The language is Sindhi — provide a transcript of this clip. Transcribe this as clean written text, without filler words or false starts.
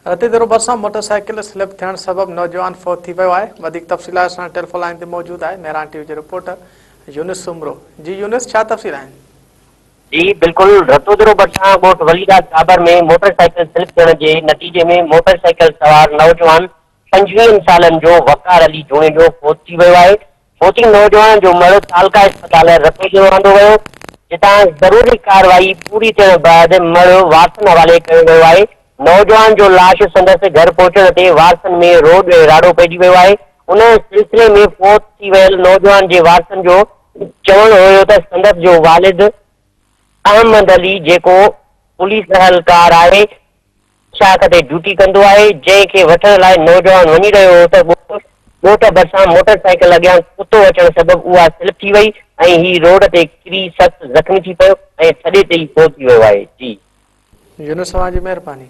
رتيديرو ڀرسان موٽر سائيڪل سلپ ٿيڻ سبب نوجوان فوت ٿي ويو آهي. وڌيڪ تفصيل لاء اسان ٽيليفون لائين تي موجود آهي مهراڻ ٽي وي جو رپورٽر يونس سومرو. جي يونس ڇا تفصيل آهن؟ جي بلڪل رتوديرو ڀرسان ڳوٺ وليداد ڪابر ۾ موٽر سائيڪل سلپ ٿيڻ جي نتيجي ۾ موٽر سائيڪل سوار نوجوان 25 سالن جو وقار علي جوڻيجو فوت ٿي ويو آهي. فوتي نوجوان جو مڙهه تعلقه اسپتال رتوديرو آندو ويو، جتان ضروري ڪارروائي پوري ٿيڻ بعد مڙهه وارثن حوالي ڪيو ويو آهي. نوجوان جو لاش سندس گهر پهچڻ تي وارثن ۾ روڄ ۽ راڙو پئجي ويو آهي. ان سلسلي ۾ فوت ٿي ويل نوجوان جي وارثن جو چوڻ هيو ته سندس جو والد احمد علي جيڪو پوليس اهلڪار آهي، شاخ تي ڊيوٽي ڪندو آهي، جنهن کي وٺڻ لاء نوجوان وڃي رهيو هو ته ڳوٺ ڀرسان موٽر سائيڪل اڳيان ڪتو اچڻ سبب اها سلپ ٿي وئي ۽ هي روڊ تي ڪري سخت زخمي ٿي پيو ۽ ٿڏي تي ئي فوت ٿي ويو آهي. جي. يونس اوهان جي مهرباني.